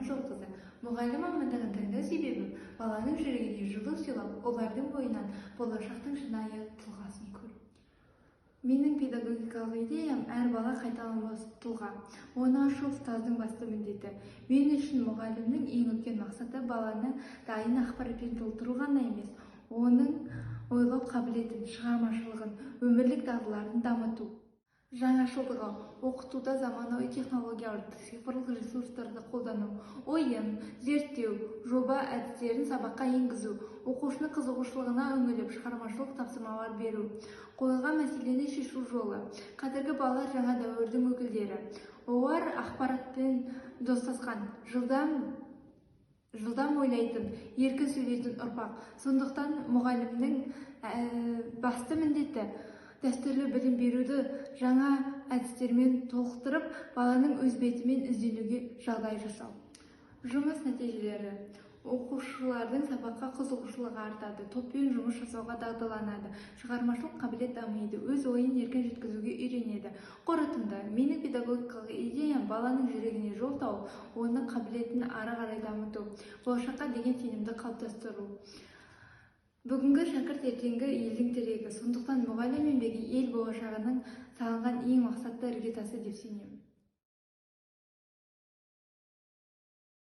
Аманжолқызы. Мұғалім мамандығын таңдау себебім – баланың жүрегіне жылу сыйлап, олардың бойынан болашақтың шынайы тұлғасын көру. Менің педагогикалық идеям: әр бала – қайталанбас тұлға, оны ашу – ұстаздың басты міндеті. Мен үшін мұғалімнің ең үлкен мақсаты – баланы дайын ақпаратпен толтыру ғана емес, оның ойлау қабілетін, шығармашылығын, өмірлік дағдыларын дамыту. Жаңашылдығы: оқытуда заманауи технологияларды, цифрлық ресурстарды қолдану, ойын, зерттеу, жоба әдістерін сабаққа енгізу, оқушының қызығушылығына үңіліп, шығармашылық тапсырмалар беру, қойылған мәселені шешу жолы. Қазіргі балалар – жаңа дәуірдің өкілдері. Олар ақпаратпен достасқан, жылдам жылдам ойлайтын, еркін сөйлейтін ұрпақ. Сондықтан мұғалімнің басты міндеті – дәстүрлі білім беруді жаңа әдістермен толықтырып, баланың өз бетімен ізденуге жағдай жасау. Жұмыс нәтижелері: оқушылардың сабаққа қызығушылығы артады, топпен жұмыс жасауға дағдыланады, шығармашылық қабілет дамиды, өз ойын еркін жеткізуге үйренеді. Қорытынды: менің педагогикалық идеям – баланың жүрегіне жол тауып, оның қабілетін ары қарай дамыту, болашаққа деген сенімді қалыптастыру. Бүгінгі шәкірт – ертеңгі елдің тірегі. Сондықтан мұғалім еңбегі – ел болашағының салынған ең мақсатты іргетасы деп сенемін.